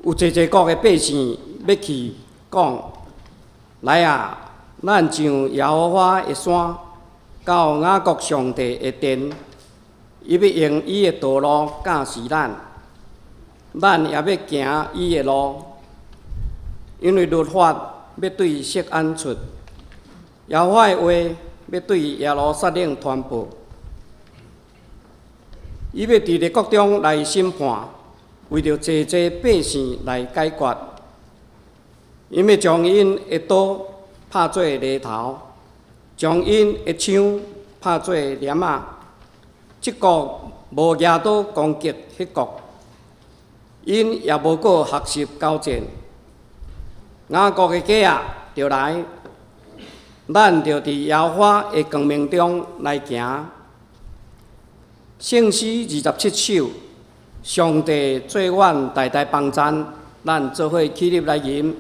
有濟濟國的百姓欲去講：來啊，咱上耶和華的山，到雅各上帝的殿。伊欲用伊的道路教示咱，咱也欲行伊的路。因為律法欲對錫安出，耶和華的話欲對耶路撒冷傳報。伊欲佇列國中來審判，為著濟濟百姓來解決。𪜶欲將𪜶的刀拍做犁頭，將𪜶的槍拍做鐮仔。這國無舉刀攻擊彼國，𪜶也無閣學習交戰。雅各的家啊，著來，咱著佇耶和華的光明中來行。聖詩27首，上帝做阮大大幫贊，咱做伙起立來吟。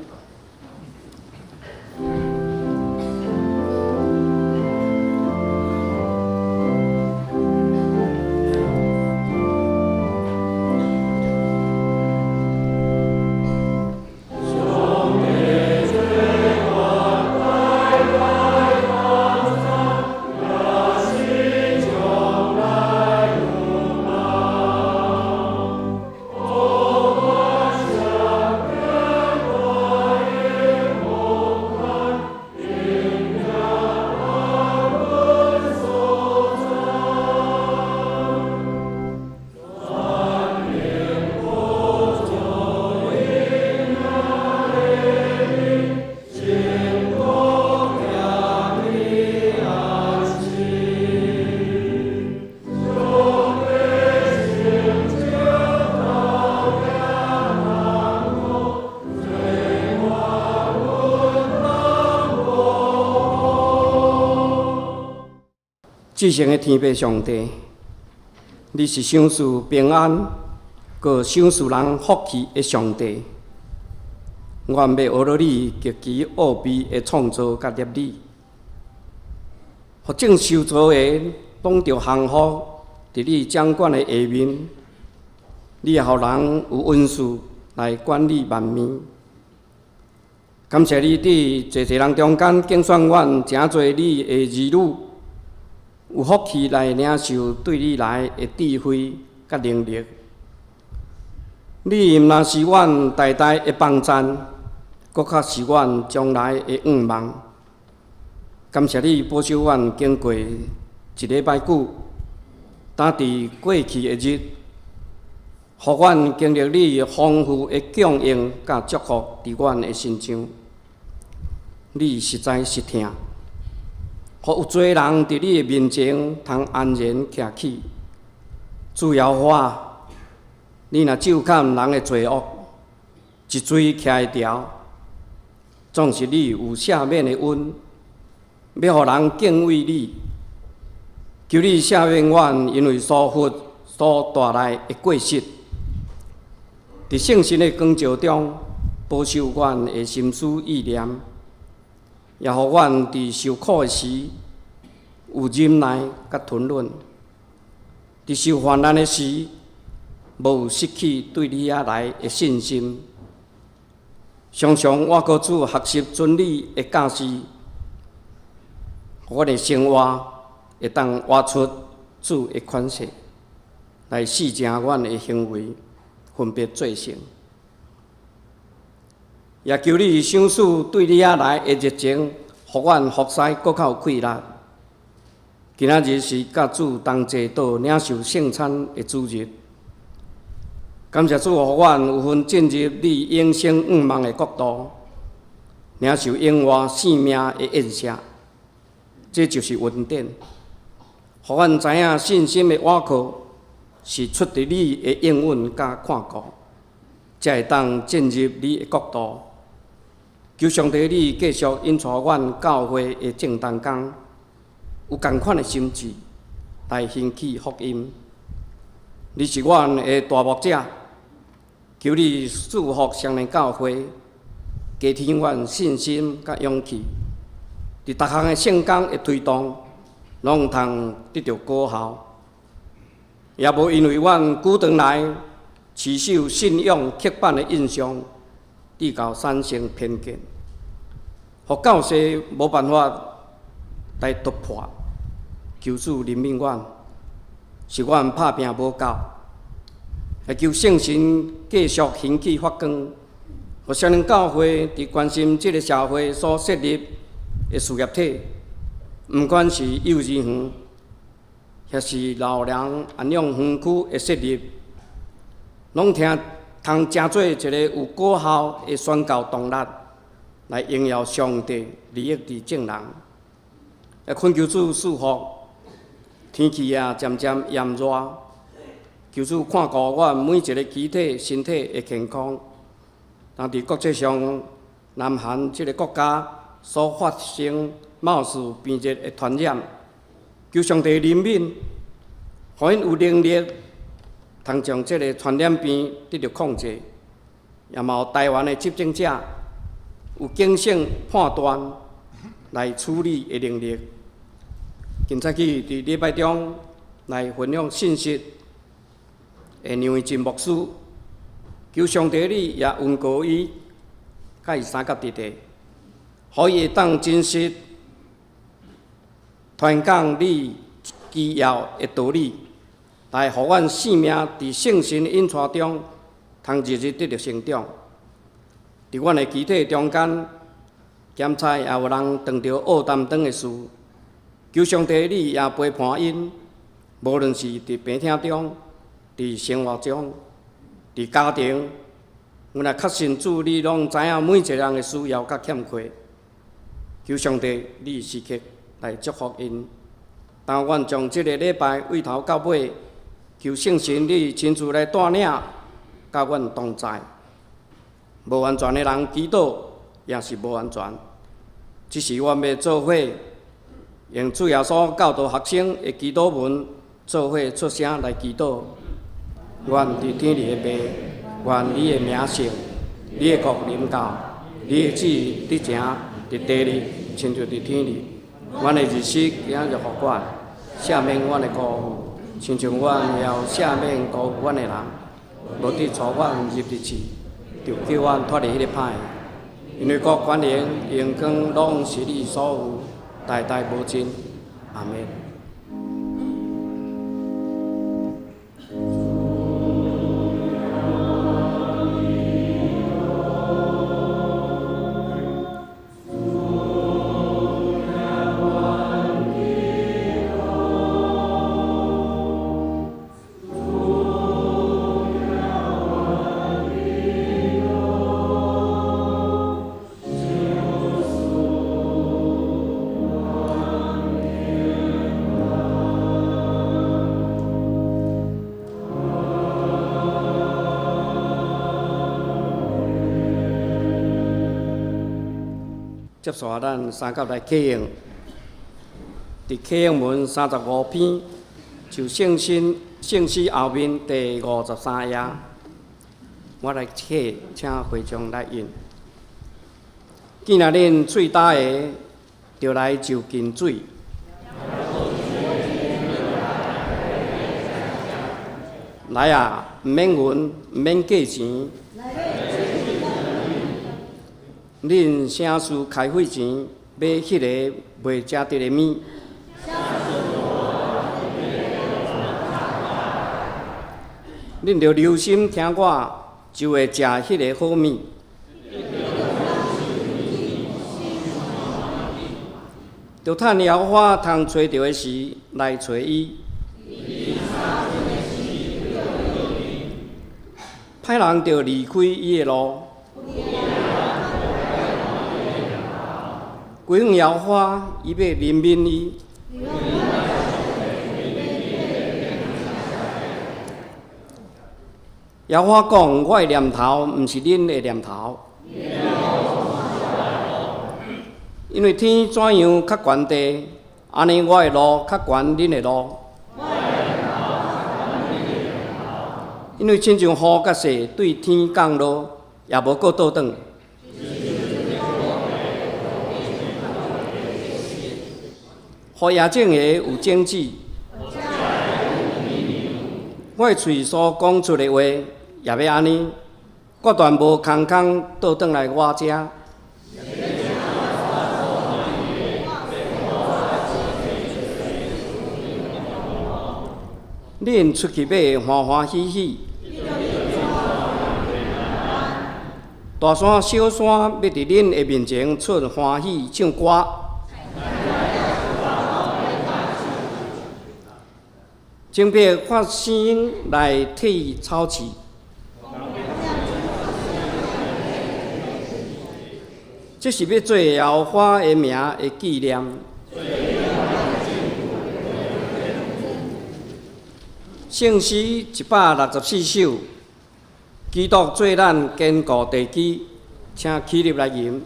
至聖的天父上帝，你是賞賜平安、閣賞賜人福氣的上帝。阮欲學著你極其奧秘的創造佮立理，予眾受造的攏著降服佇你掌管的下面。你也予人有恩賜來管理萬民。感謝你佇濟濟人中間揀選阮，成做你的兒女，有福氣來領受對你來的智慧佮能力。你毋但是阮代代的幫贊，閣較是阮將來的向望。感謝你保守阮經過一禮拜久，擔佇過去的日，予阮經歷你豐富的供應佮祝福佇阮的身上。你實在是疼，予有罪人佇你的面前通安然徛起。主耶和華，你若照看人的罪惡，一錘徛會牢，總是你有赦免的恩，欲予人敬畏你。求你赦免阮，因為疏忽所帶來的過失。佇聖神的光照中，保守阮的心思意念，也予阮佇受苦的時有忍耐佮吞忍；佇受患難的時，無失去對你遐來的信心。常常我閣主學習真理的教示，予阮的生活會當活出主的款式，來試正阮的行為，分別做聖。也求你賞賜對你遐來的熱情，予阮服侍閣較有氣力。今仔日是佮主同齊倒領受聖餐的主日，感謝主，予阮有份進入你永生向望的國度，領受永活生命的宴席。這就是恩典，予阮知影信心的倚靠是出佇你的應允佮看顧，才會當進入你的國度。求上帝你繼續引帶阮教會的眾同工，有仝款的心志來興起福音。你是阮的大牧者，求你賜福雙連教會，加添阮信心佮勇氣，佇逐項的聖工的推動，攏通得著果效。也無因為阮久轉來，持守信仰刻板的印象，至到產生偏見，予教世無辦法來突破。求主憐憫阮，是阮拍拚無夠，來求聖神繼續興起發光，予雙靈教會佇關心這个社會所設立的事業體，毋管是幼兒園，抑是老人安養園區的設立，攏聽通成做一个有果效的宣教動力，來榮耀上帝，利益佇眾人。來懇求主賜福，天氣也漸漸炎熱，求主看顧阮每一个肢體身體的健康。但佇國際上，南韓這个國家所發生貌似病熱的傳染，求上帝憐憫，予𪜶有能力通將這个傳染病得著控制，也嘛予台灣的執政者有警醒判斷來處理的能力。今早起佇禮拜中來分享信息的梁維進牧師，求上帝你也恩膏伊，佮伊相佮弟弟，予伊會當真實傳講你奇妙的道理，來予阮生命佇聖神引帶中，通日日得著成長。佇阮的肢體中間，檢查也有人當著僫擔當的事，求上帝你也陪伴𪜶，無論是佇病痛中，佇生活中，佇家庭，阮也確信主你攏知影每一個人的需要佮欠缺，求上帝你時刻來祝福𪜶。當阮將這个禮拜對頭到尾，求聖神你親自來帶領，佮阮同在。無完全的人祈禱也是無完全，只是阮欲做伙用主耶穌教導學生的祈禱文，做伙出聲來祈禱。阮佇天裡的父，願你的名聖，你的國臨到，你的旨意得成佇地裡，親像佇天裡。阮的日食今日予阮，赦免阮的辜負，親像阮也有赦免辜負阮的人。無得帶阮入佇試，著救阮脫離彼個歹的。因為國權能榮光攏是你所有，代代無盡。阿們。接續咱三甲來啟應，佇啟應文35篇，就聖經聖詩後面第53頁，我來啟，請會眾來應。既若恁喙焦的，就來就近水。來啊，毋免銀，毋免價錢。恁啥事開費錢買彼个袂食得的物？恁著留心聽我，就會食彼个好物。著趁耶和華通揣著的時來揣伊。歹人著離開伊的路。歸向耶和華，伊欲憐憫伊。耶和華講：我的念頭毋是恁的念頭。因為天怎樣較懸地，按呢我的路較懸恁的路。因為親像雨佮雪對天降落，也無閣倒轉。予野種的有種子，我的喙所講出的話，也欲按呢，決斷無空空倒轉來我遮。恁出去欲歡歡喜喜，大山小山欲佇恁的面前出歡喜唱歌。鐘鱉發聲音來替草刺，這是欲做耶和華的名的紀念。聖詩164首，基督做咱堅固地基，請起立來吟。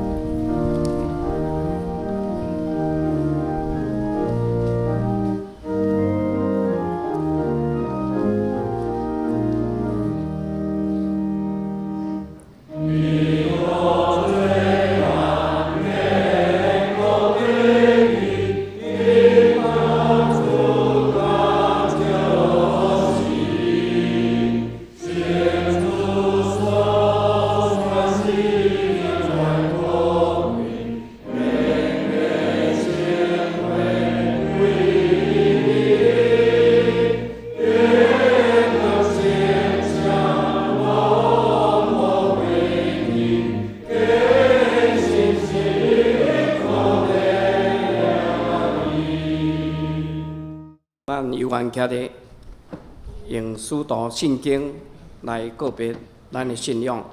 咱有緣徛佇用使徒信經來告別咱的信仰。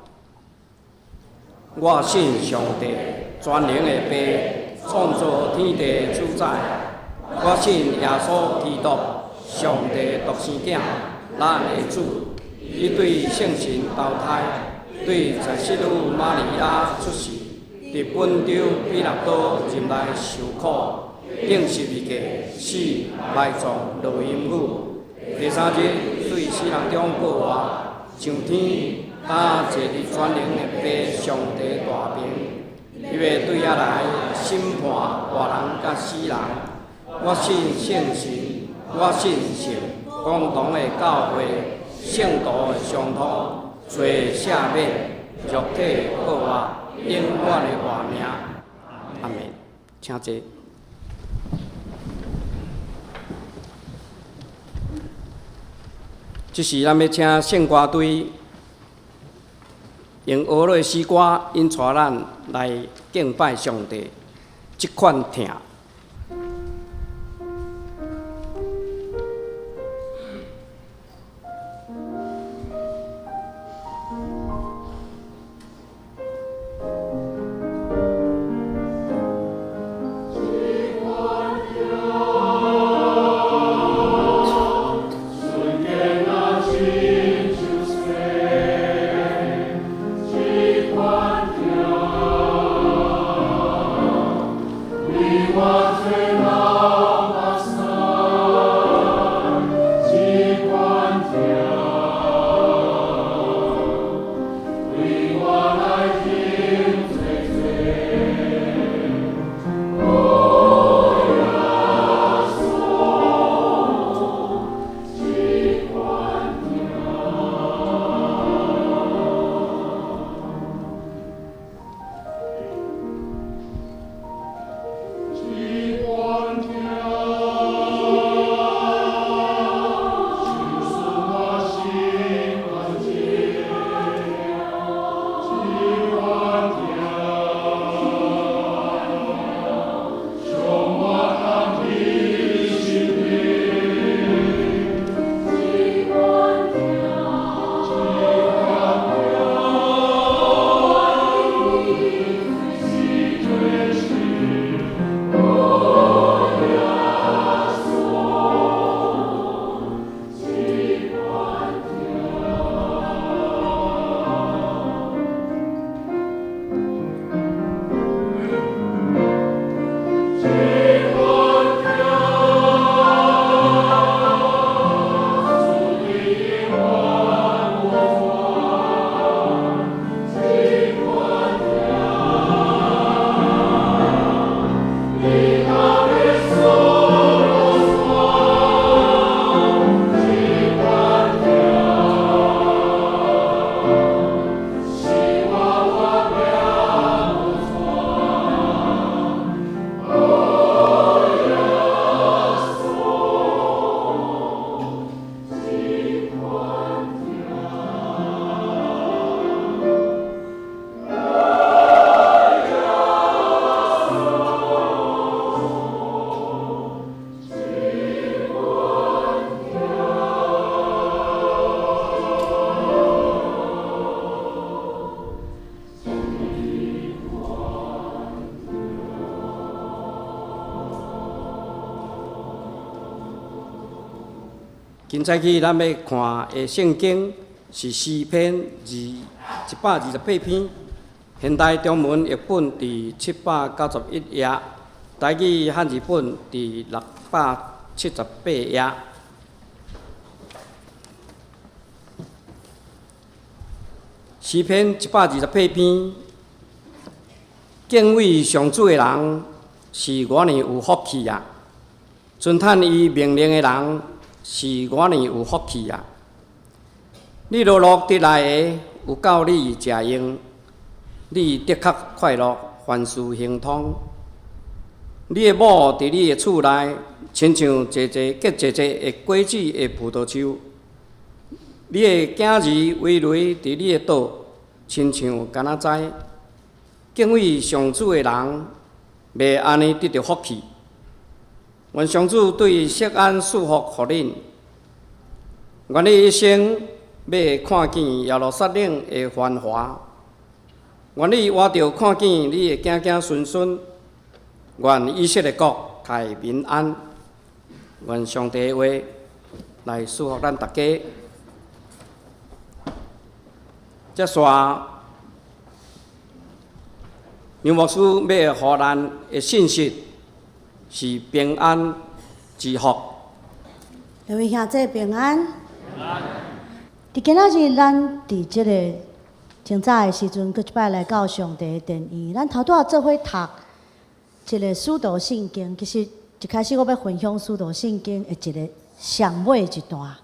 我信上帝，全能的父，創造天地主宰。我信耶穌基督，上帝獨生囝，咱的主。伊對聖神投胎，對在聖女瑪利亞出世，佇本丟彼拉多入內受苦。釘十字架，死，埋葬，落陰府。第三日對死人中復活，上天，搭坐佇全能的父上帝大爿，伊欲對遐來審判活人佮死人。我信聖神，我信聖公同的教會，聖徒的相通，罪赦免，肉體復活，永遠的活命。阿門。請坐。這時，咱欲請聖歌隊用呵咾的詩歌引帶咱來敬拜上帝。這款疼。今早起咱欲看的聖經是詩篇128篇，現代中文譯本佇791頁，台語漢字本佇678頁。詩篇一百二十八篇，敬畏上主的人是偌爾有福氣啊！遵趁伊命令的人是偌爾有福氣啊！你勞碌得來的有夠你食用，你的確快樂，凡事亨通。你的某佇你的厝內，親像濟濟結濟濟的果子的葡萄樹。你的囝兒葳蕤佇你的桌，親像柑仔栽。敬畏上主的人，欲按呢得著福氣。願上主對錫安賜福予恁。願你一生欲看見耶路撒冷的繁華。願你活著看見你的囝囝孫孫。願以色列國泰民安。願上帝的話來賜福咱逐家。接紲，楊牧師欲予咱的信息是平安之福。各位兄弟平安。佇今仔日，咱佇這个清早的時陣，閣一擺來到上帝的殿院。咱頭拄仔做伙讀一个使徒聖經，其實一開始我欲分享使徒聖經的一个上尾一段。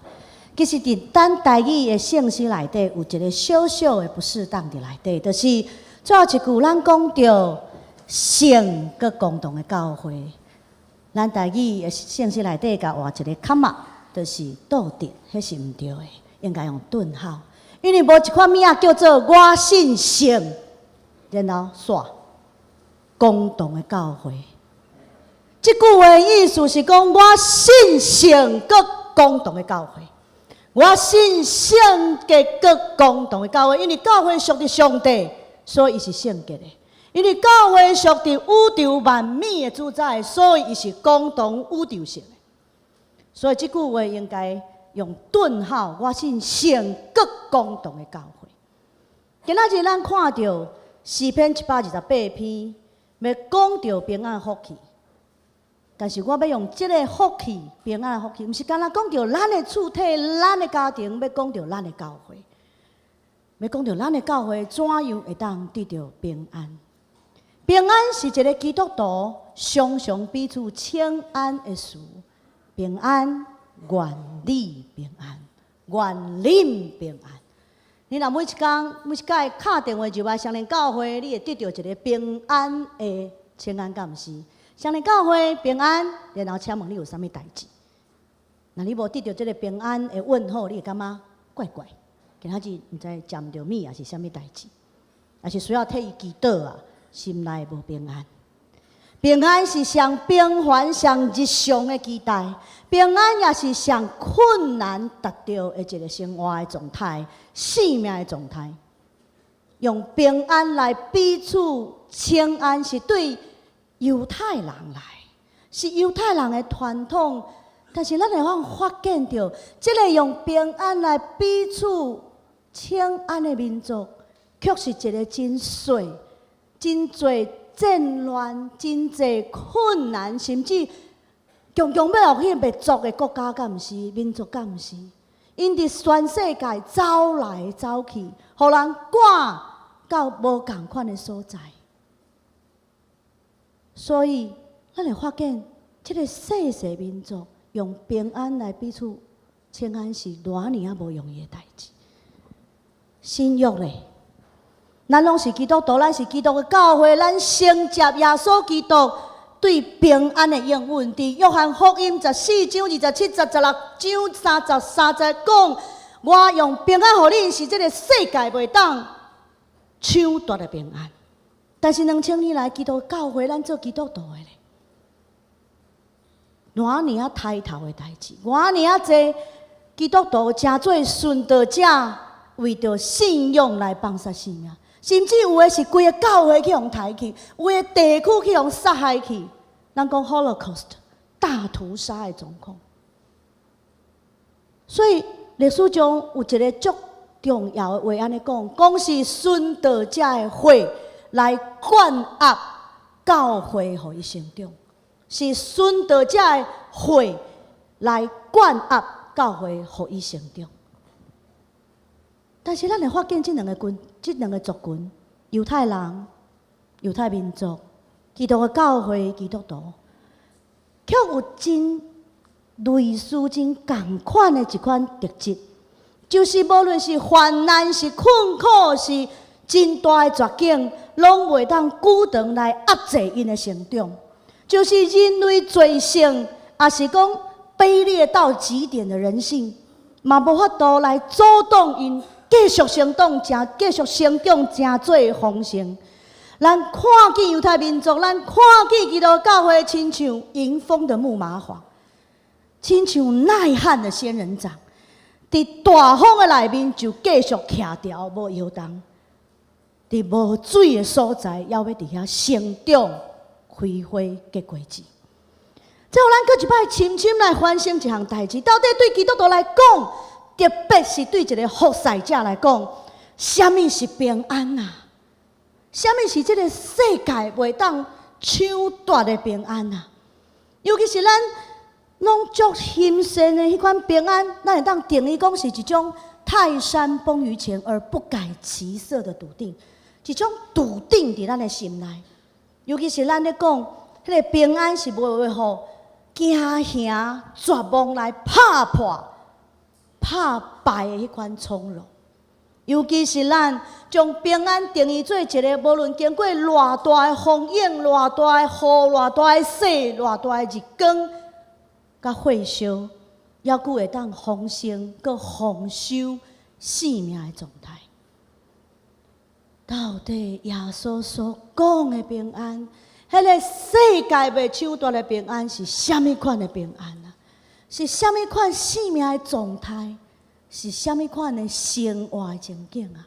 其實佇咱台語的聖詩內底有一个小小的不適當佇內底，就是最後一句咱講著聖閣公同的教會，咱台語的聖詩內底共畫一个括仔，就是倒佇，彼是毋對的，應該用頓號，因為無一款物仔叫做我信聖，然後煞公同的教會。這句話意思是講我信聖閣公同的教會。我信聖潔閣公同的教會，因為教會屬佇上帝，所以伊是聖潔的；因為教會屬佇宇宙萬物的主宰，所以伊是公同宇宙性的。所以這句話應該用頓號。我信聖閣公同的教會。今仔日咱看著詩篇一百二十八篇，欲講著平安福氣。但是我欲用這个福氣、平安的福氣，毋是干焦講著咱的厝體、咱的家庭，欲講著咱的教會，欲講著咱的教會怎樣會當得著平安。平安是一个基督徒常常彼此請安的詞。平安，願你平安，願恁平安。你若每一工、每一擺敲電話入來雙連教會，你會得著一个平安的請安，敢毋是？雙連教會平安，然後請問你有啥物代誌？若你無得著這个平安的問候，你會感覺怪怪？今仔日毋知食毋著物，抑是啥物代誌？抑是需要替伊祈禱啊？心內無平安。平安是上平凡、上日常的期待。平安也是上困難達到的一个生活的狀態、生命的狀態。用平安來彼此請安，是對猶太人來，是猶太人的傳統。但是咱會通發現著，這个用平安來彼此請安的民族，卻是一个真細、真濟戰亂、真濟困難，甚至強強欲予去滅族的國家，敢毋是？民族敢毋是？𪜶佇全世界走來走去，予人趕到無仝款的所在。所以，咱會發現，這个細細民族用平安來彼此請安是偌爾仔無容易的代誌。新約咧，咱攏是基督徒，咱是基督的教會，咱承接耶穌基督對平安的應允。佇約翰福音14章27節、16章33節講：我用平安予恁，是這个世界袂當搶奪的平安。但是2000年來，基督教會咱做基督徒的咧，偌爾仔抬頭的代誌，偌爾仔濟基督徒成做殉道者，為著信仰來放殺性命，甚至有的是規个教會去予刣去，有的地區去予殺害去。咱講 Holocaust 大屠殺的狀況，所以歷史上有一个足重要的話按呢講，講是殉道者的血來灌壓教會，予伊成長，是殉道者的血來灌壓教會，予伊成長。但是咱會發現這兩个群，這兩个族群，猶太人、猶太民族、基督的教會、基督徒，卻有真類似、真仝款的一款特質，就是無論是患難、是困苦、是真大的絕境，攏袂當阻擋來壓制𪜶的成長。就是人類罪性，抑是講卑劣到極點的人性，嘛無法度來阻擋𪜶繼續成長，成繼續成長，成做豐盛。咱看見猶太民族，咱看見基督教會，親像迎風的木麻黃，親像耐旱的仙人掌，佇大風的內面就繼續徛牢無搖動，佇無水的所在，猶欲佇遐成長、開花結果子。這予咱閣一擺深深來反省一項代誌，到底對基督徒來講，特別是對一个服侍者來講，啥物是平安啊？啥物是這个世界袂當搶奪的平安啊？尤其是咱攏足欣羨的彼款平安，咱會當定義講是一種泰山崩於前而不改其色的篤定，一種篤定佇咱的心內。尤其是咱咧講，彼个平安是袂會予驚嚇絕望來拍破、拍敗的彼款從容。尤其是咱將平安定義做一个，無論經過偌大的風湧、偌大的雨、偌大的雪、偌大的日光，佮火燒，猶閣會當豐盛、閣豐收生命的狀態。到底耶穌所講的平安，彼个世界袂搶奪的平安是啥物款的平安啊？是啥物款生命的狀態？是啥物款的生活的情景啊？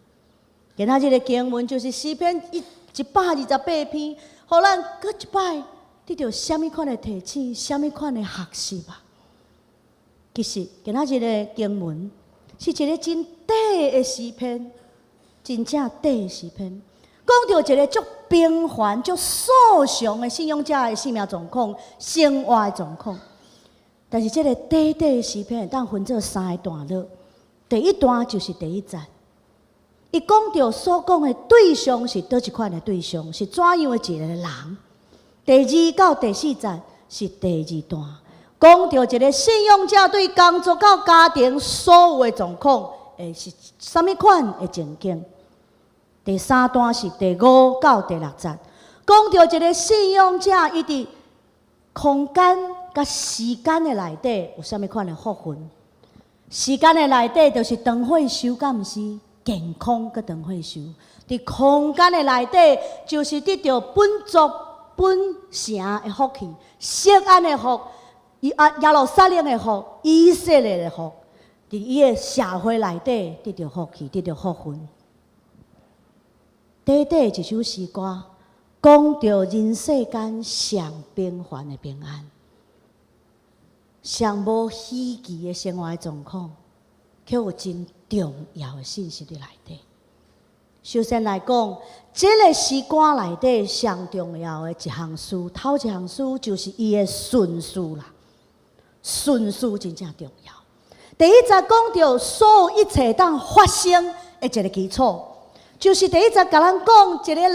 今仔日的經文就是詩篇128篇，予咱閣一擺得著啥物款的提醒，啥物款的學習啊？其實今仔日的經文是一个真短的詩篇，真正短的詩篇，講著一个足平凡、足素常的信仰者的生命狀況、生活的狀況。但是這个短短的詩篇會當分做三个段落。第一段就是第一節，伊講著所講的對象是佗一款的對象，是怎樣的一个人？第二到第四節是第二段，講著一个信仰者對工作到家庭所有的狀況，會是啥物款的情景？第三段是第五到第六節，講著一个信仰者伊佇空間佮時間的內底有啥物款的福分？時間的內底就是長歲壽，敢毋是健康閣長歲壽？佇空間的內底就是得著本族本城的福氣，錫安的福，耶路撒冷的福，以色列的福，佇伊的社會內底得著福氣，得著福分。短短一首詩歌，講著人世間上平凡的平安，上無稀奇的生活的狀況，卻有真重要的信息佇內底。首先來講，這个詩歌內底上重要的一項事，頭一項事就是伊的順序啦。順序真正重要。第一節講著所有一切當發生的一个基礎，就是第一節共咱講，一个人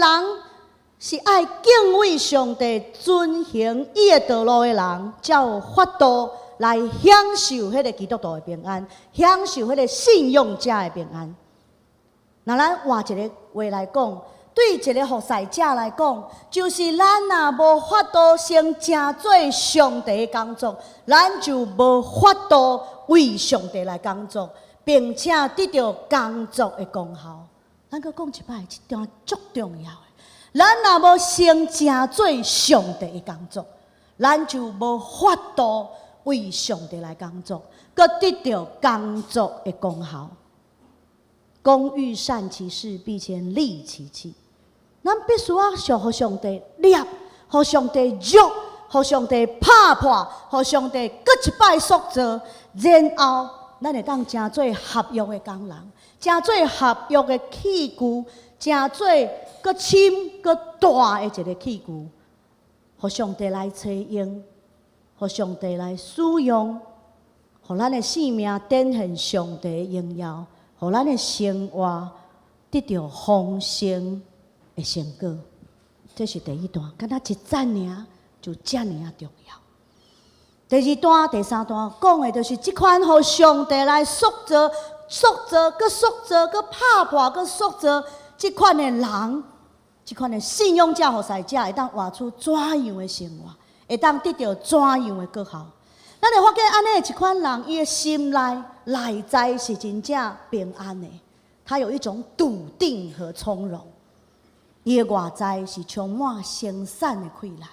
是愛敬畏上帝、遵行伊的道路的人，才有法度來享受彼个基督徒的平安，享受彼个信仰者的平安。若咱換一个話來講，對一个服侍者來講，就是咱若無法度先成做上帝的工作，咱就無法度為上帝來工作，並且得著工作的功效。咱閣講一擺，這段足重要的。咱若無先成做上帝的工作，咱就無法度為上帝來工作，閣得著工作的功效。工欲善其事，必先利其器。咱必須愛先予上帝捏，予上帝揉，予上帝拍破，予上帝閣一擺塑造，然後咱會當成做合約的工人，成做合約的器具，成做閣深閣大的一個器具，予上帝來採用，予上帝來使用，予咱的生命展現上帝的榮耀，予咱的生活得著豐盛的成果。這是第一段，敢若一節爾就遮爾仔重要。第二段、第三段講的，就是這款予上帝來塑造、塑造、閣塑造、閣拍破、閣塑造這款的人，這款的信仰者、服侍者，會當活出怎樣的生活，會當得著怎樣的果效。咱會發現按呢一款人，伊的心內內在是真正平安的，他有一種篤定和從容。伊的外在是充滿生產的氣力，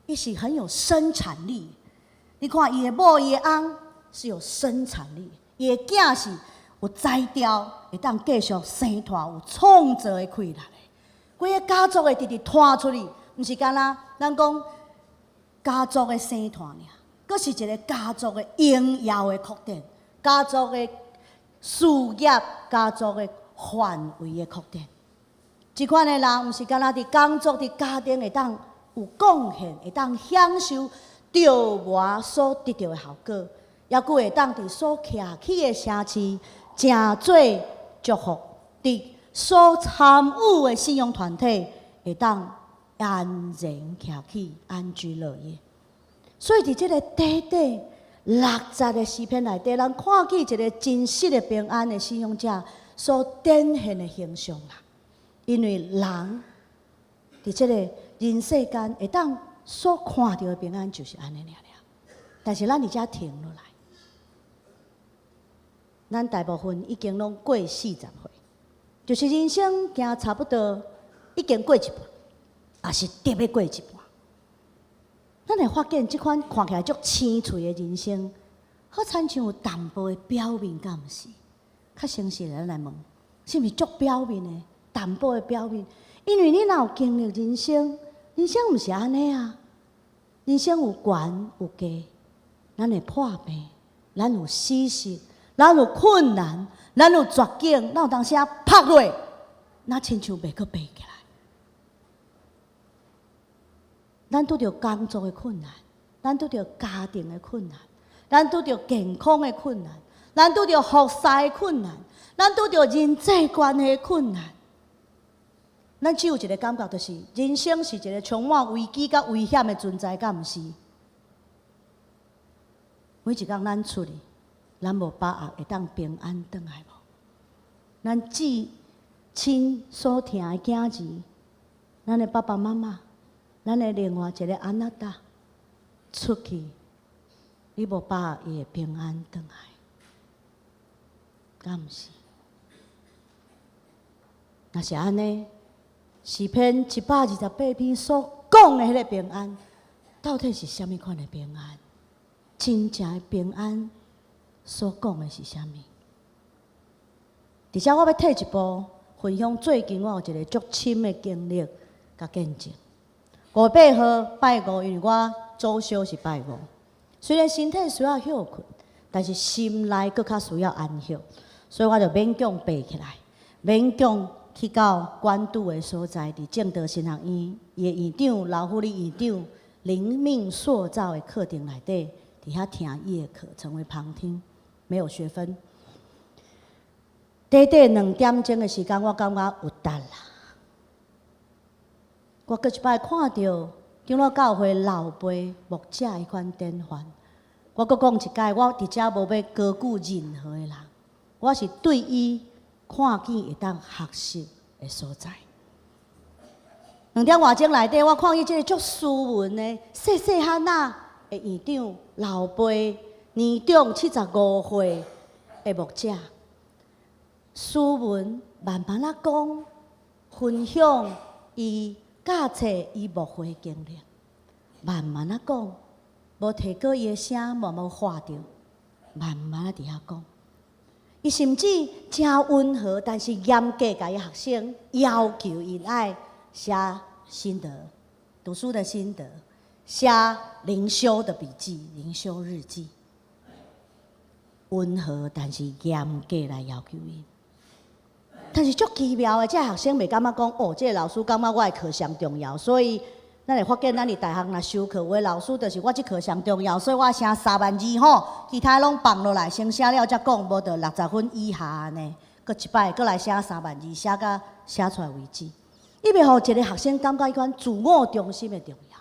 伊是很有生產力。你看伊的某、伊的翁是有生產力，伊的囝是有才調，會當繼續生湠有創造的氣力的。規个家族會直直拖出去，毋是干焦咱講家族的生湠爾，閣是一个家族的榮耀的擴展，家族的事業、家族的範圍的擴展。這款的人，毋是干焦佇工作、佇家庭會當有貢獻，會當享受著磨所得著的效果，猶閣會當佇所徛起的城市，成做祝福；佇所參與的信仰團體，會當安然徛起，安居樂業。所以，佇這个短短六節的詩篇內底，咱看見一个真實的平安的信仰者所展現的形象啦。因為人佇這个人世間會當所看著的平安就是按呢爾爾，但是咱佇遮停落來，咱大部分已經攏過40歲，就是人生行差不多已經過一半，抑是得欲過一半。咱會發現這款看起來足青翠的人生，好親像有淡薄的表面，敢毋是？較誠實的咱來問，是毋是足表面的？淡薄的表面，因為你若有經歷人生，人生毋是按呢啊。人生有懸有低，咱會破病，咱有死失，咱有困難，咱有絕境，咱有當時仔拍落，若親像袂閣爬起來。咱拄著工作的困難，咱拄著家庭的困難，咱拄著健康的困難，咱拄著服侍的困難，咱拄著人際關係的困難。咱只有一個感覺，就是人生是一個充滿危機佮危險的存在，敢毋是？每一工咱出去，咱無把握會當平安轉來無？咱至親所疼的囝兒，咱的爸爸媽媽，咱的另外一个阿那達出去，你無把握伊會平安轉來，敢毋是？若是按呢，詩篇128篇所講的彼个平安，到底是啥物款的平安？真正的平安所講的是啥物？佇遮我欲退一步，分享最近我有一个足深的經歷佮見證。5月8號拜五，因為我主修是拜五，雖然身體需要歇睏，但是心內閣較需要安息，所以我就勉強爬起來，勉強去到關渡的所在，佇正德神學院伊的院長劉富利院長靈命塑造的課程內底，佇遐聽伊的課，成為旁聽，沒有學分。短短2點鐘的時間，我感覺有力啦。我閣一擺看著長老教會老輩牧者彼款典範，我閣講一擺，我佇遮無欲高舉任何的人，我是對伊看見會當學習的所在。2點外鐘內底，我看見這个足斯文的細細漢仔的院長老輩年長75歲的牧者，斯文慢慢仔講，分享伊教冊伊牧會的經歷，慢慢仔講，無提高伊的聲，嘛無喊著，慢慢仔佇遐講。伊甚至誠溫和，但是嚴格共伊學生要求𪜶愛寫心得，讀書的心得，寫靈修的筆記、靈修日記。溫和但是嚴格來要求伊。但是足奇妙的，這個學生袂感覺講，哦，這個老師感覺我的課上重要，所以咱會發現咱佇大學若修課，有的老師就是我這課上重要，所以我寫3萬字吼，其他攏放落來，先寫了才講，無就60分以下按呢，閣一擺閣來寫三萬字，寫甲寫出來為止。伊袂予一個學生感覺彼款自我中心的重要，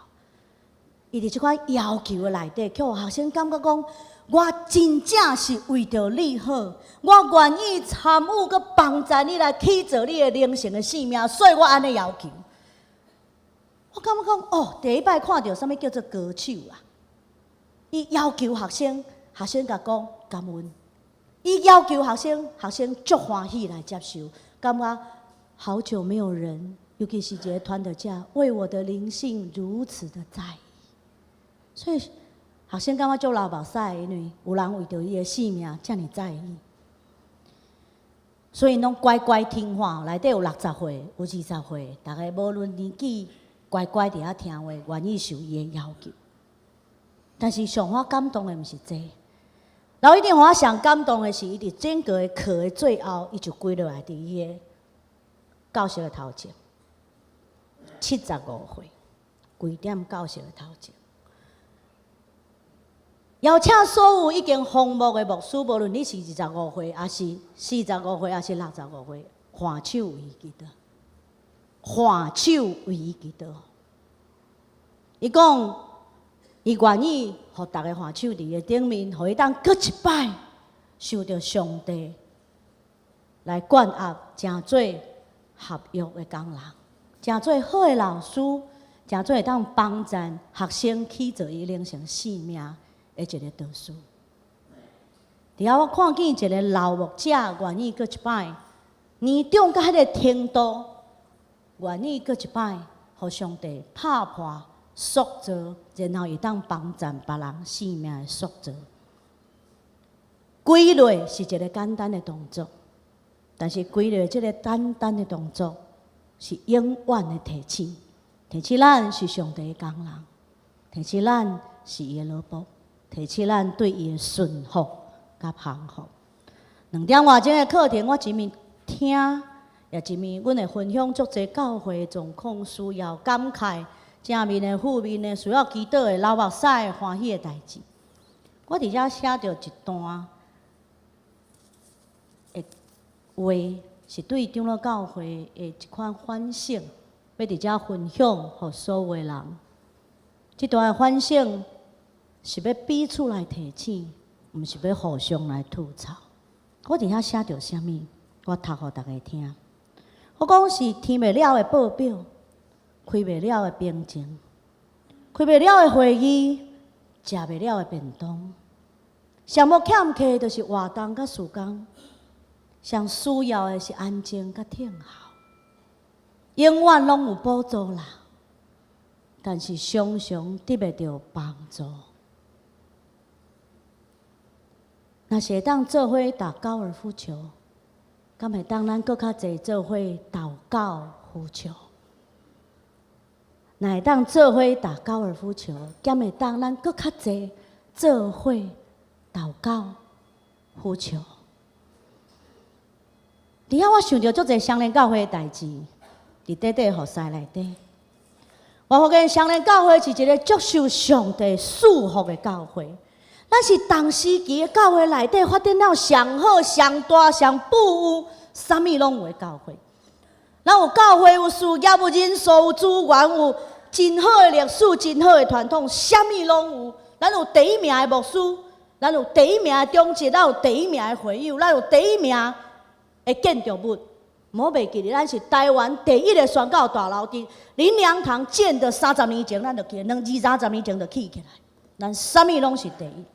伊佇這款要求的內底，予學生感覺講，我真正是為著你好，我願意參與閣幫助你來起造你的靈性的生命，所以我按呢要求。我感覺講，哦，第一擺看著啥物叫做高手啊！伊要求學生，學生共講感恩；伊要求學生，學生足歡喜來接受，感覺好久沒有人，尤其是一個傳道者，為我的靈性如此的在意，所以學生感覺足流目屎，因為有人為著伊的性命遮爾在意，所以攏乖乖聽話。內底有60歲，有20歲，逐个無論年紀，乖乖佇遐聽話，願意受伊的要求。但是上我感動的毋是這個，老一定予我上感動的是，伊佇整個的課的最後，伊就跪落來佇伊的教室的頭前，75歲，跪踮教室的頭前。邀請所有已經封牧的牧師，無論你是25歲，抑是45歲，抑是65歲，挽手為伊祈禱，挽手為伊祈禱。伊講，伊願意予逐家挽手佇伊的頂面，予伊當閣一擺受著上帝來灌壓，成做合約的工人，成做好的老師，成做會當幫助學生起造伊靈性生命的一個導師。佇遐我看見一個老牧者願意閣一擺年長到彼個程度，願意閣一擺予上帝拍破塑造，然後會當幫助別人生命的塑造。跪落是一個簡單的動作，但是跪落這個簡單的動作是永遠的提醒，提醒咱是上帝的工人，提醒咱是伊的奴僕，提醒咱對伊的順服佮降服。2點外鐘的課程，我一面聽，也一面阮會分享足濟教會狀況，需要感慨、正面的、負面的，需要祈禱的、流目屎、歡喜的代誌。我佇遮寫著一段的話，是對長老教會的一款反省，欲佇遮分享予所有的人。這段的反省是欲彼此來提醒，毋是欲互相來吐槽。我佇遐寫著啥物？我讀予逐家聽。我講是填袂了的報表，開袂了的病情，開袂了的會議，食袂了的便當。上無欠缺就是活動佮時間，上需要的是安靜佮聽候。永遠攏有補助啦，但是常常得袂著幫助。若是會當做伙打高爾夫球，敢會當咱閣較濟做伙禱告呼求？若會當做伙打高爾夫球，敢會當咱閣較濟做伙禱告呼求？佇遐我想著足濟雙連教會的代誌，佇短短服侍內底，我發現雙連教會是一個足受上帝祝福的教會。咱是同時期的教會內底發展了上好、上大、上富有，啥物攏有的教會。咱有教會，有事業，有人數，有資源，有真好的歷史，真好的傳統，啥物攏有。咱有第一名的牧師，咱有第一名的長執，咱有第一名的會友，咱有第一名的建築物。莫袂記得，咱是台灣第一个宣教大樓，佇林良堂建的30年前，咱就起，兩二三十年前就起起來。咱啥物攏是第一。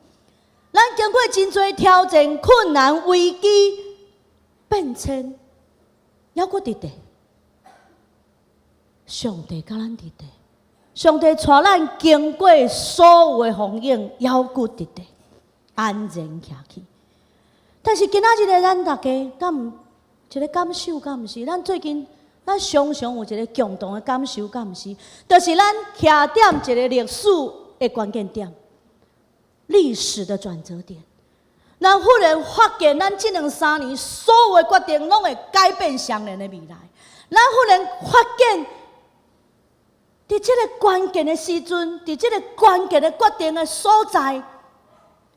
咱經過真濟挑戰、困難、危機、變遷，猶閣佇咧。上帝佮咱佇咧，上帝帶咱經過所有的風雨，猶閣佇咧，安然徛起。但是今仔日的咱逐家，敢有一個感受？敢毋是？咱最近，咱常常有一個共同的感受，敢毋是？就是咱徛踮一個歷史的關鍵點。歷史的轉折點，咱忽然發現，咱這兩三年所有的決定，攏會改變雙連的未來。咱忽然發現，佇這个關鍵的時陣，佇這个關鍵的決定的所在，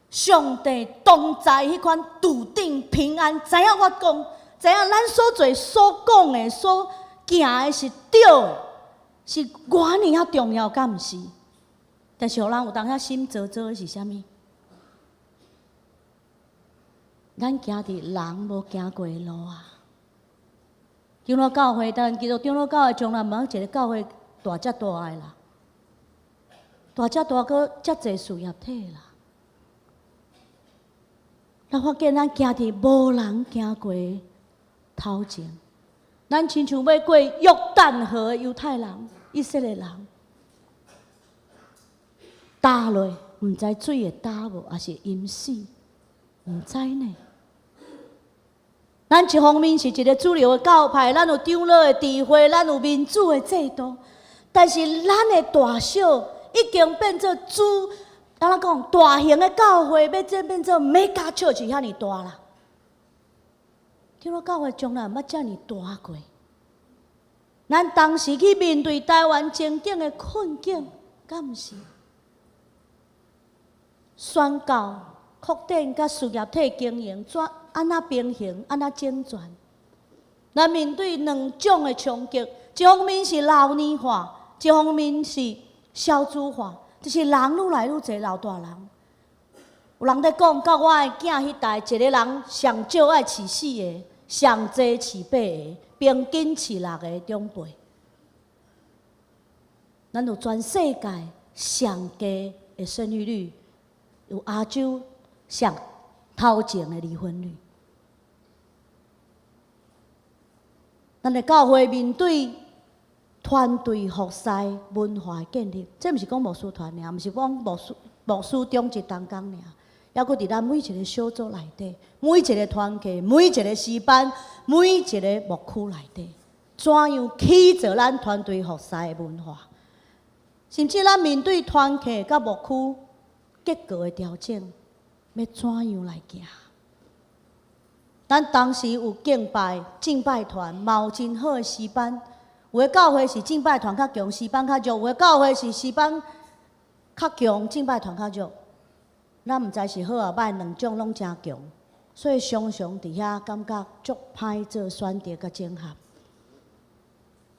上帝同在，彼款篤定平安。知影我講，知影咱所做、所講的、所行的是對的，是偌爾仔重要，敢毋是？但是，予人有當遐心躁躁的是啥物？咱行佇人無行過的路啊！長老教會，但基督長老教會從來無一个教會大遮大的啦，大遮大閣遮濟事業體啦。咱發現咱行佇無人行過的頭前，咱親像欲過約旦河的猶太人、以色列人，焦落，毋知水會焦無，抑是淹死，毋知呢。咱一方面是一个主流的教派，咱有長老的智慧，咱有民主的制度，但是咱的大小已經變做主，按怎講？大型的教會欲這變做 mega church 遐爾大啦。長老教會從來毋捌遮爾大過。咱當時去面對台灣前景的困境，敢毋是？宣教、擴展佮事業體經營，怎按怎平衡，按怎整全？咱面對兩種的衝擊，一方面是老年化，一方面是少子化，就是人愈來愈濟老大人。有人咧講，到我的囝彼代，一个人上少愛飼四个，上濟飼八个，平均飼六个長輩。咱有全世界上低的生育率，有亞洲上頭前的離婚率。咱的教會面對團隊服侍文化的建立，這毋是講牧師團爾，毋是講牧師牧師長執同工爾，猶閣佇咱每一个小組內底，每一个團契，每一个詩班，每一个牧區內底，怎樣起造咱團隊服侍的文化？甚至咱面對團契佮牧區結構的調整，欲怎樣來行？咱當時有敬拜敬拜團，嘛有真好的詩班。有的教會是敬拜團較強，詩班較弱；有的教會是詩班較強，敬拜團較弱。咱毋知是好抑歹，兩種攏誠強，所以常常佇遐感覺足歹做選擇佮整合。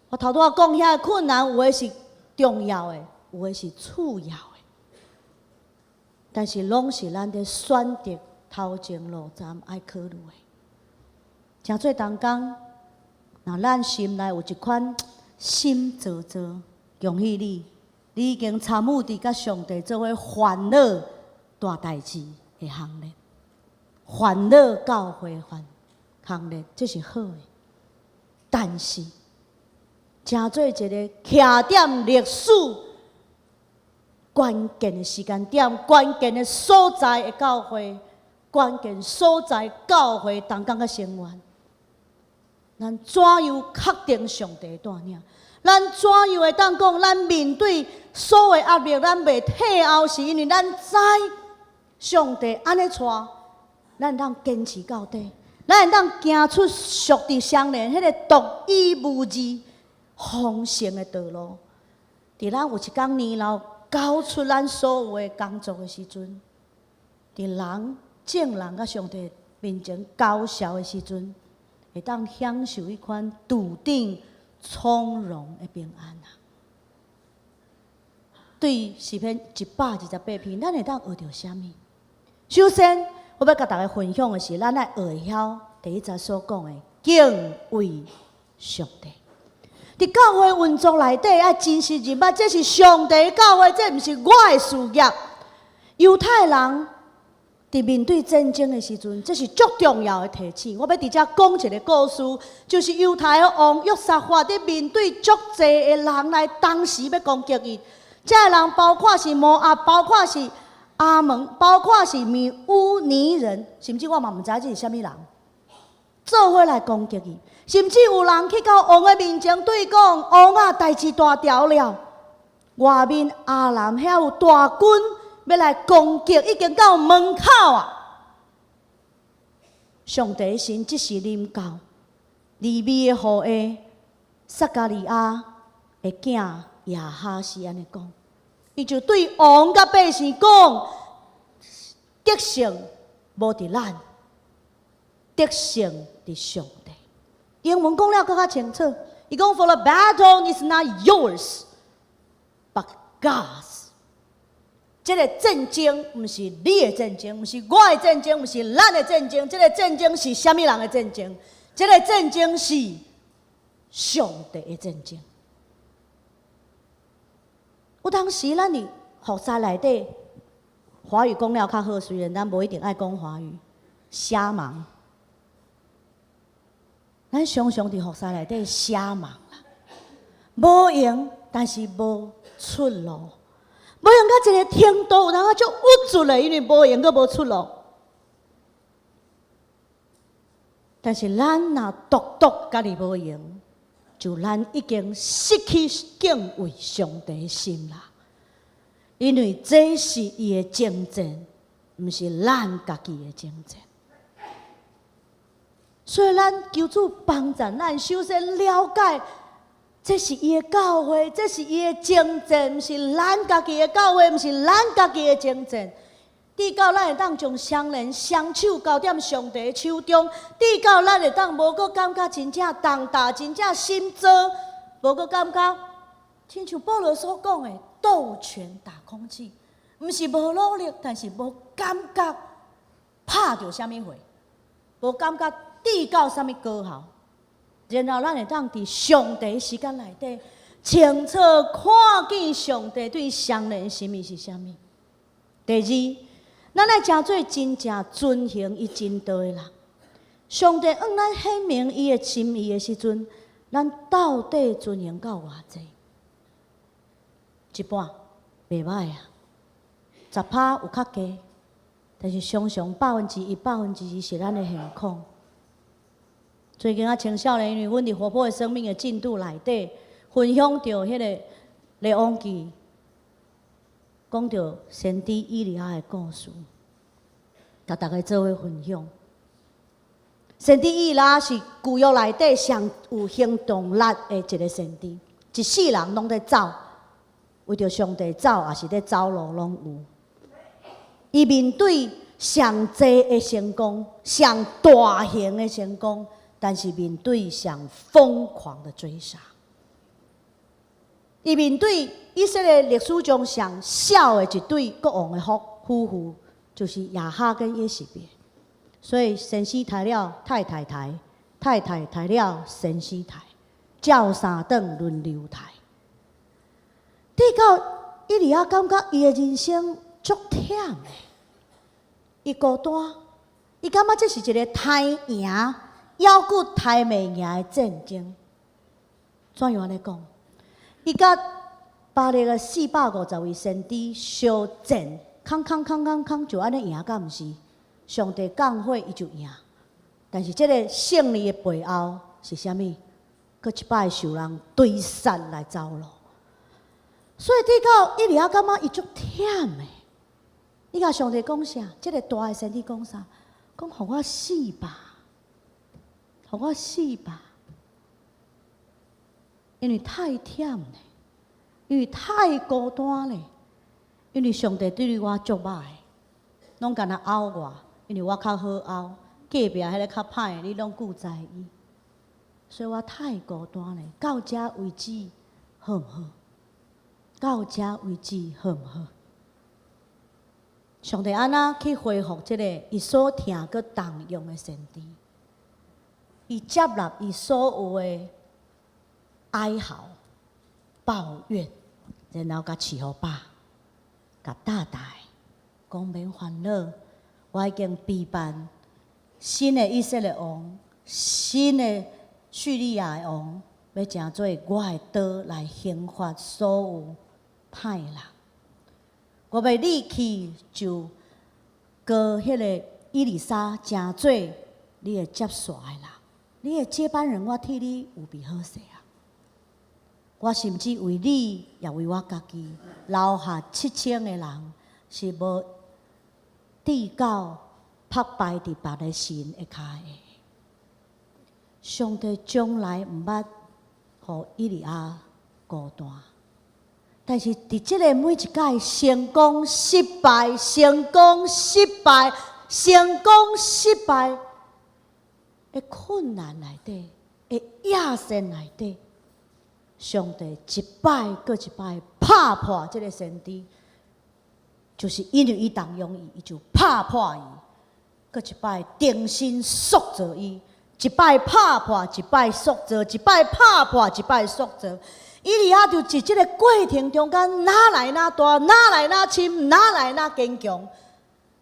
我頭拄仔講遐个困難，有的是重要的，有的是次要的，但是攏是咱佇選擇頭前路站愛考慮的。誠做同工，若咱心內有一款心躁躁，恭喜你，你已經參與佇佮上帝做伙煩惱大代誌的行列，煩惱教會行行列，這是好的。但是，誠做一个徛點歷史關鍵的時間點、關鍵的所在的教會、關鍵所在教會同工佮成員，咱怎樣確定上帝的帶領？咱怎樣會當講？咱面對所有壓力，咱袂退後，是因為咱知上帝按呢帶，咱會當堅持到底，咱會當行出屬佇雙連彼个獨一無二豐盛的道路。佇咱有一工年老交出咱所有的工作的時陣，佇人眾人佮上帝面前交潲的時陣，會當享受彼款篤定從容的平安啊！對詩篇128篇，咱會當學著啥物？首先，我欲共大家分享的是，咱愛學會曉第一節所講的敬畏上帝。佇教會運作內底，愛真實認捌，這是上帝的教會，這毋是我的事業。猶太人佇面對戰爭的時陣，這是足重要的提醒。我欲佇遮講一个故事，就是猶太的王約沙法佇面對足濟的人來同時欲攻擊伊。這个人包括是摩押，包括是亞捫，包括是米烏尼人，甚至我嘛毋知這是啥物人，做伙來攻擊伊。甚至有人去到王的面前對伊講：王啊，代誌大條了，外面亞蘭遐有大軍欲來攻擊，已經到門口啊！上帝神這時臨到利未的後裔撒迦利亞的囝亞哈斯按呢講，伊就對王佮百姓講：得勝無佇咱，得勝佇上帝。英文講了閣較清楚，伊講：For the battle is not yours, but God's。這個戰爭毋是你的戰爭，毋是我的戰爭，毋是咱的戰爭。這個戰爭是啥物人的戰爭？這個戰爭是上帝的戰爭。有當時咱佇服侍內底，華語講了較好，雖然咱無一定愛講華語。瞎忙，咱常常佇服侍內底瞎忙啦，無閒，但是無出路。無閒到一個程度，有當仔足鬱卒的，因為無閒閣無出路。但是咱若獨獨家己無閒，就咱已經失去敬畏上帝心啦。因為這是伊的征戰，毋是咱家己的征戰。所以咱求主幫助咱，首先了解，這是伊的教會，這是伊的征戰，毋是咱家己的教會，毋是咱家己的征戰。直到咱會當將雙人雙手交踮上帝手中，直到咱會當無閣感覺真正重擔，真正心糟，無閣感覺，親像保羅所講的，鬥拳打空氣，毋是無努力，但是無感覺拍著啥物貨，無感覺得到啥物果效。然後咱會當佇上帝時間內底，清楚看見上帝對雙人心意是啥物。第二，咱愛成做真正遵行伊真道的人。上帝向咱顯明伊的心意的時陣，咱到底遵行到偌濟？一半袂䆀啊，10%有較低，但是常常1%、2%是咱的現況。最近啊，青少年因為阮佇活潑的生命的進度內底，分享著彼個列王記，講著先知以利亞的故事，共大家做伙分享。先知以利亞是舊約內底上有行動力的一個先知，一世人攏佇走，為著上帝走，抑是佇走路攏有。伊面對上濟的成功，上大型的成功，但是面對上瘋狂的追殺。伊面對以色列歷史中上痟的一對國王的夫婦，就是亞哈跟耶洗別。所以先生刣了太太刣，太太刣了先生刣，照三頓輪流刣。直到以利亞感覺伊的人生足忝的，伊孤單，伊感覺這是一個刣贏、猶閣刣袂贏的戰爭。怎樣按呢講？伊佮巴力的450位先知相戰，空空空空空，就按呢贏，敢毋是？上帝降火，伊就贏。但是這個勝利的背後是啥物？閣一擺受人追殺來走路。所以直到以利亞感覺伊足忝的，伊共上帝講啥？這個大的先知講啥？講予我死吧，予我死吧。因為太忝咧，因為太孤單咧，因為上帝對我足歹，攏干焦毆我，因為我較好毆，隔壁彼個較歹，你攏顧在意，所以我太孤單咧。到這為止好毋好？到這為止好毋好？上帝按怎去恢復這個伊所疼閣重用的先知？伊接納伊所有的哀嚎、抱怨，然後共飼予飽，共貼大，講免煩惱，我已經備辦新的以色列王、新的敘利亞的王，欲成做我的刀來刑罰所有歹人。我欲你去就膏彼個以利沙成做你的接續的人，你的接班人，我替你預備好勢啊！我甚至為你，也為我家己留下7000個人，是無跌到拍敗佇別个神的跤下。上帝從來毋捌予以利亞孤單，但是佇這个每一擺成功、失敗、成功、失敗、成功、失敗的困難內底，的壓線內底，上帝一擺閣一擺拍破這个先知，就是因為伊動搖伊，伊就拍破伊，閣一擺重新塑造伊，一擺拍破，一擺塑造，一擺拍破，一擺塑造。以利亞就佇這个過程中間，愈來愈大，愈來愈深，愈來愈堅強，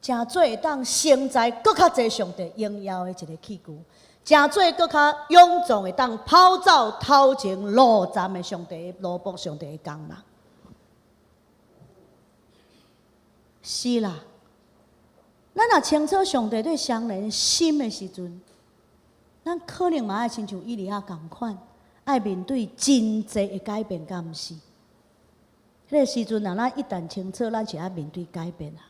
成做會當承載閣較濟上帝榮耀的一个器具，成做閣較勇壯會當跑走頭前路站的上帝奴僕上帝的工人。是啦，咱若清楚上帝對雙人心的時陣，咱可能嘛愛親像以利亞仝款，愛面對真濟的改變，敢毋是？彼个時陣，若咱一旦清楚，咱是愛面對改變啊。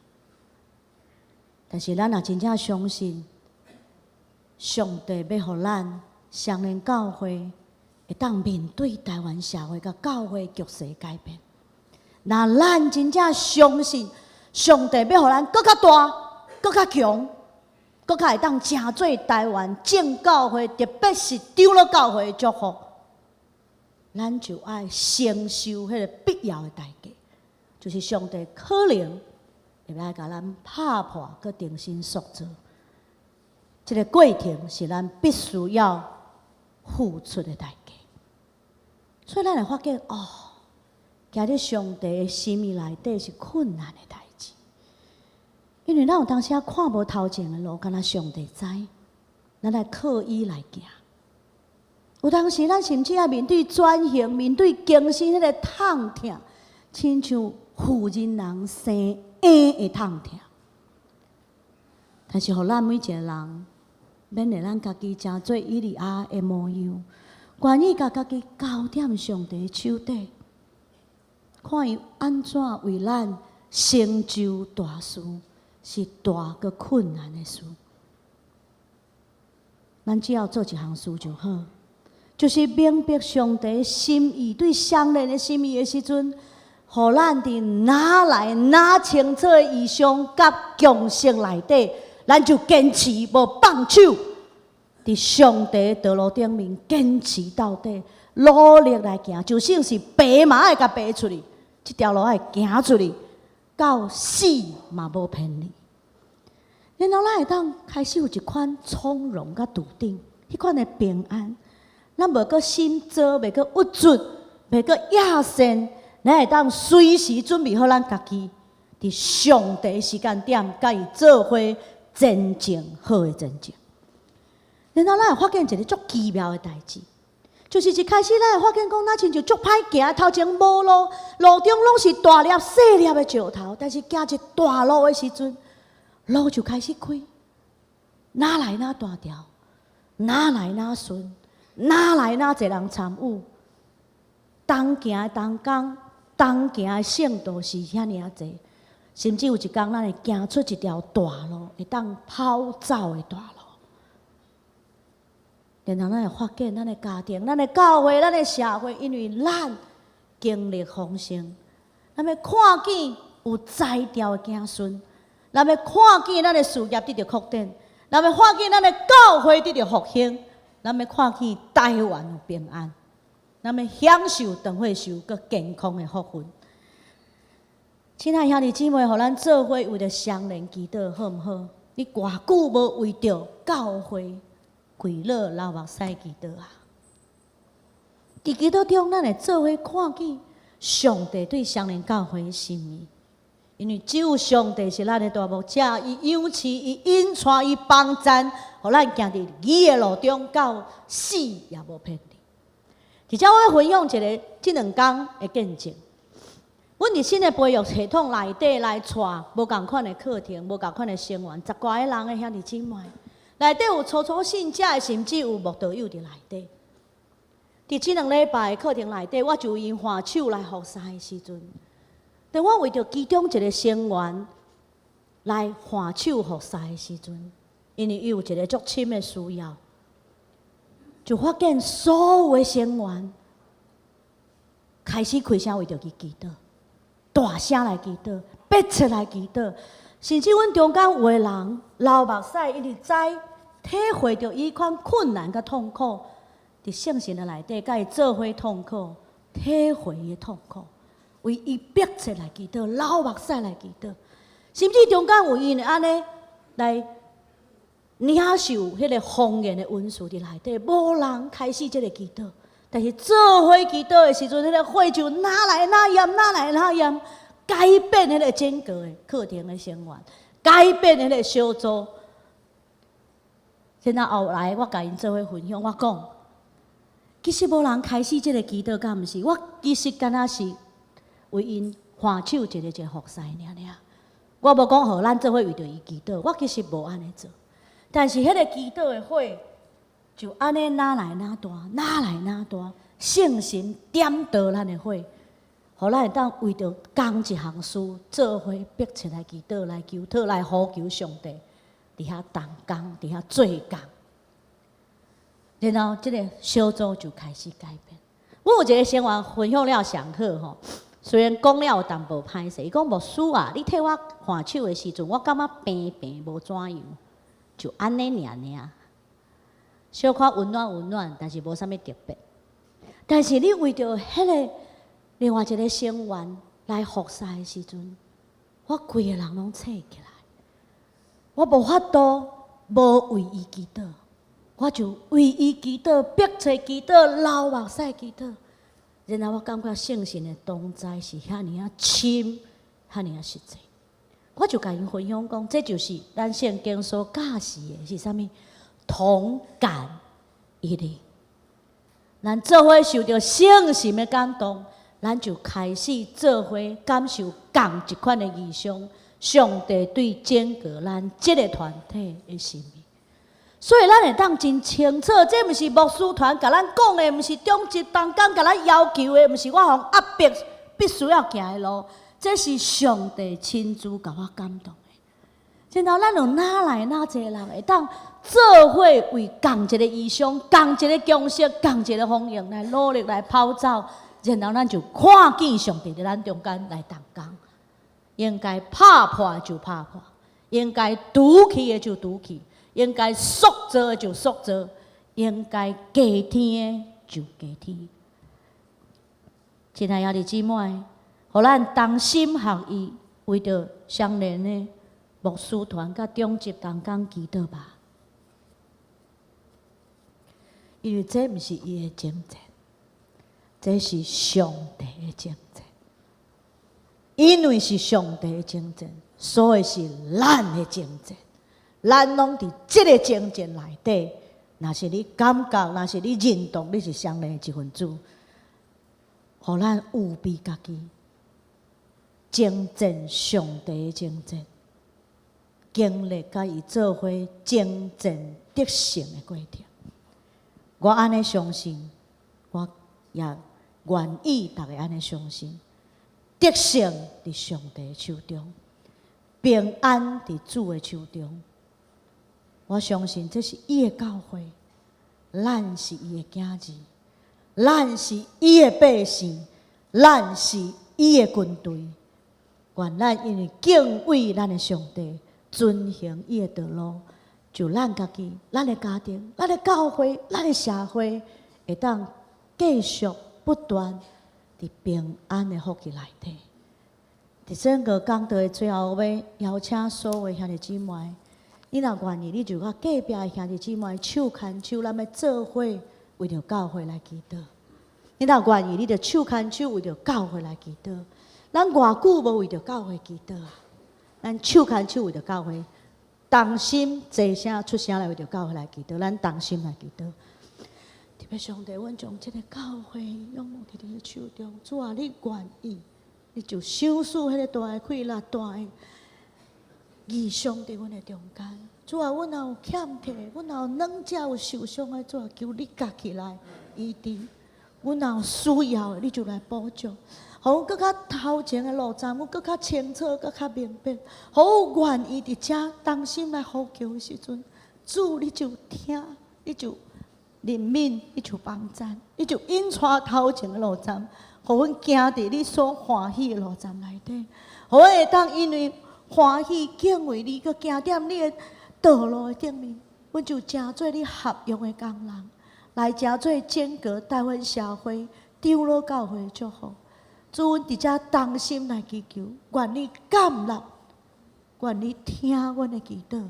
但是咱若真正相信，上帝欲予咱雙連教會會當面對台灣社會佮教會局勢改變。若咱真正相信，上帝欲予咱閣較大、閣較強、閣較會當成做台灣眾教會，特別是長老教會的祝福，咱就愛承受彼个必要的代價，就是上帝可能會愛共咱拍破，閣重新塑造。這个過程是咱必須要付出的代價。所以咱會發現哦，行佇上帝的心意內底是困難的代誌，因為咱有當時仔看無頭前的路，敢若上帝知，咱愛靠伊來行。有當時咱甚至愛面對轉型，面對更新彼个痛疼，親像婦人人生嬰的痛疼。但是，予咱每一个人，勉勵咱家己成做以利亞的模樣，願意共家己交踮上帝的手底，看伊按怎為咱成就大事，是大閣困難的事。咱只要做一項事就好，就是明白上帝心意對雙連的心意的時陣，予咱佇愈來愈清楚的異象佮共識內底，咱就堅持無放手，佇上帝道路頂面堅持到底，努力來行，就算是爬嘛愛共爬出去，這條路愛行出去，到死嘛無偏離。然後咱會當開始有一款從容佮篤定，彼款的平安，咱無閣心躁，袂閣鬱卒，袂閣厭世，咱會當隨時準備好咱家己，佇上帝時間點，佮伊做伙前進好的前進。然後咱會發現一个足奇妙的代誌，就是一開始咱會發現講，若親像足歹行，頭前無路，路中攏是大粒細粒的石頭，但是行一大路的時陣，路就開始開，愈來愈大條，愈來愈順，愈來愈濟人參與。同行的同工，同行的聖徒是遐爾仔濟，甚至有一工咱會行出一條大路，會當跑走的大路。然後咱會發現，咱的家庭、咱的教會、咱的社會，因為咱經歷豐盛，咱欲看見有才調的子孫，咱欲看見咱的事業得著擴展，咱欲看見咱的教會得著復興，咱欲看見台灣有平安，咱欲享受長歲壽閣健康的福分。親愛兄弟姊妹，予咱做伙為著雙連祈禱，好毋好？你偌久無為著教會跪落流目屎祈禱啊？佇祈禱中，咱會做伙看見上帝對雙連教會的心意，因為只有上帝是咱的大牧者，伊養飼、伊引帶、伊幫贊，予咱行佇義的路中，到死也無偏離。而且我欲分享一个這兩工的見證。阮佇新的培育系統內底來帶無仝款的課程，無仝款的成員，十外个人的兄弟姊妹，內底有初初信者的，甚至有慕道友佇內底。佇這兩禮拜的課程內底，我就𪜶換手來服侍的時陣，當我為著其中一个成員，來換手服侍的時陣，因為伊有一个足深的需要，就發現所有的成員開始開聲為著伊祈禱，大聲來祈禱，迫切來祈禱，甚至阮中間有的人流目屎，因為知體會著伊款困難佮痛苦，佇聖神的內底，佮伊做伙痛苦，體會伊的痛苦，為伊迫切來祈禱，流目屎來祈禱，甚至中間有因會按呢來領受彼个方言的恩賜佇內底，無人開始這个祈禱，但是做伙祈禱的時陣，彼个火就愈來愈炎，愈來愈炎，改變彼个整個的課程的成員，改變彼个小組。然後後來我共𪜶做伙分享，我講，其實無人開始這个祈禱，敢毋是？我其實敢若是為𪜶換手一个一个服侍爾爾。我無講予咱做伙為著伊祈禱，我其實無按呢做。但是彼个祈禱的火就按呢愈來愈大，愈來愈大，聖神點著咱的火，予咱會當為著仝一項事做伙迫切來祈禱、來求討、來呼求上帝，佇遐同工，佇遐做工。然後這个小組就開始改變。阮有一个成員分享了上好吼，雖然講了有淡薄歹勢，伊講牧師啊，你替我換手的時陣，我感覺平平無怎樣，就按呢爾爾，小可溫暖溫暖，但是無啥物特別。但是你為著彼个另外一个成員來服侍的時陣，我規个人攏醒起來，我無法度無為伊祈禱，我就為伊祈禱，迫切祈禱，流目屎祈禱。然後我感覺聖神的同在是遐爾仔深，遐爾仔實際。我就共𪜶分享講，這就是咱聖經所教示的是啥物？同感一靈。咱做伙受著聖神的感動，咱就開始做伙感受仝一款的異象，上帝對整個咱這个團體的心意。所以咱會當真清楚，這毋是牧師團共咱講的，毋是長執同工共咱要求的，毋是我予人壓迫必須要行的路，這是上帝親自共我感動的。然後咱有哪來哪濟人會當做伙為仝一个異象、仝一个共識、仝一个方向來努力來跑走，然後咱就看見上帝佇咱中間來動工。應該拍破就拍破，應該除去的就除去，應該塑造的就塑造，應該加添的就加添。親愛兄弟姊妹，予咱同心合意，為著相連的牧師團佮長執同工祈禱吧。因為這毋是伊的征戰，這是上帝的征戰。因為是上帝的征戰，所以是咱的征戰。咱攏佇這个征戰內底，若是你感覺，若是你認同你是相連的一份子，予咱預備家己，征戰上帝的征戰，經歷佮伊做伙征戰得勝的過程。我按呢相信，我也願意逐家按呢相信，得勝佇上帝的手中，平安佇主的手中。我相信這是伊的教會，咱是伊的囝兒，咱是伊的百姓，咱是伊的軍隊。願咱因為敬畏咱的上帝，遵行伊的道路，就咱家己、咱的家庭、咱的教會、咱的社會，會當繼續不斷佇平安的福氣內底。佇整個講道的最後，我欲邀請所有兄弟姊妹，你若願意，你就佮隔壁的兄弟姊妹手牽手，咱欲做伙為著教會來祈禱。你若願意，你就手牽手為著教會來祈禱。咱偌久無為著教會祈禱啊？咱手牽手為著教會，同心齊聲出聲來為著教會來祈禱。咱同心來祈禱。特別上帝，阮將這个教會仰望佇你的手中，主啊，你願意，你就賞賜彼个大的氣力、大的異象佇阮的中間。主啊，阮若有欠體，阮若有軟弱有受傷的，主啊，求你共起來醫治。阮若有需要的，你就來補足。予阮閣較頭前的路程，阮閣較清楚，閣較明白。予阮願意佇遮同心來呼求的時陣，主你就聽，你就憐憫，你就幫贊，你就引帶頭前的路程，予阮行佇你所歡喜的路程內底，予阮會當因為歡喜敬畏你，閣行踮你的道路的頂面，阮就成做你合用的工人，來成做整個台灣社會長老教會的祝福。主，阮佇遮同心來祈求，願你感納，願你聽阮的祈禱。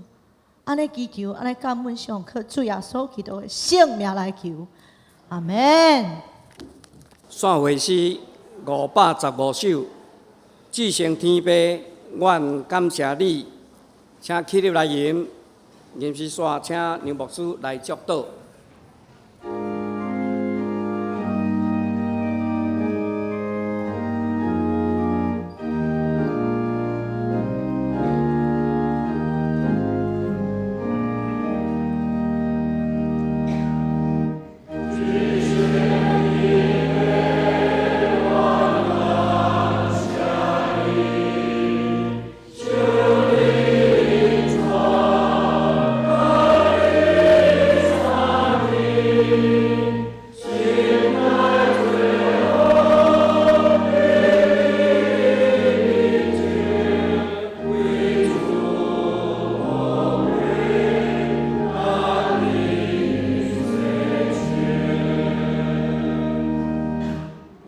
按呢祈求，按呢感恩上靠主耶穌基督的聖名來求，阿們。散會詩515首，至聖天父，阮感謝你，請起立來吟，吟詩煞請梁牧師來祝禱。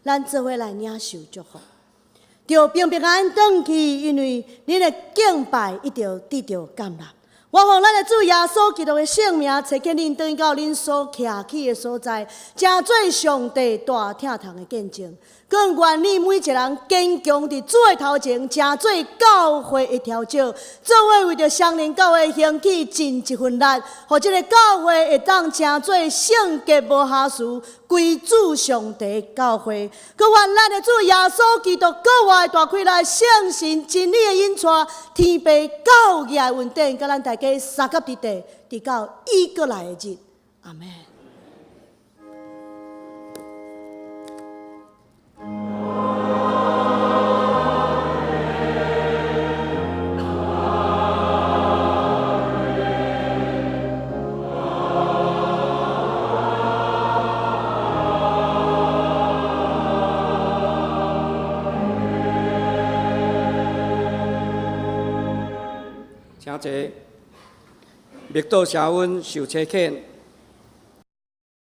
咱做伙來領受祝福，著平平安安轉去，因為恁的敬拜一定得著感納。我奉咱的主耶穌基督的聖名，差遣恁轉到恁所徛起的所在，成做上帝大疼痛的見證。更願你每一個人堅強佇主的頭前，成做教會的調酒，做伙為著雙連教會興起盡一份力，予這个教會會當成做聖潔無瑕疵、歸主上帝的教會。閣願咱的主耶穌基督閣外大氣力、聖神真理的引帶、天父教義的恩典，佮咱大家相佮佇地，直到伊閣來的日。阿們。請坐。默禱社恩受差遣。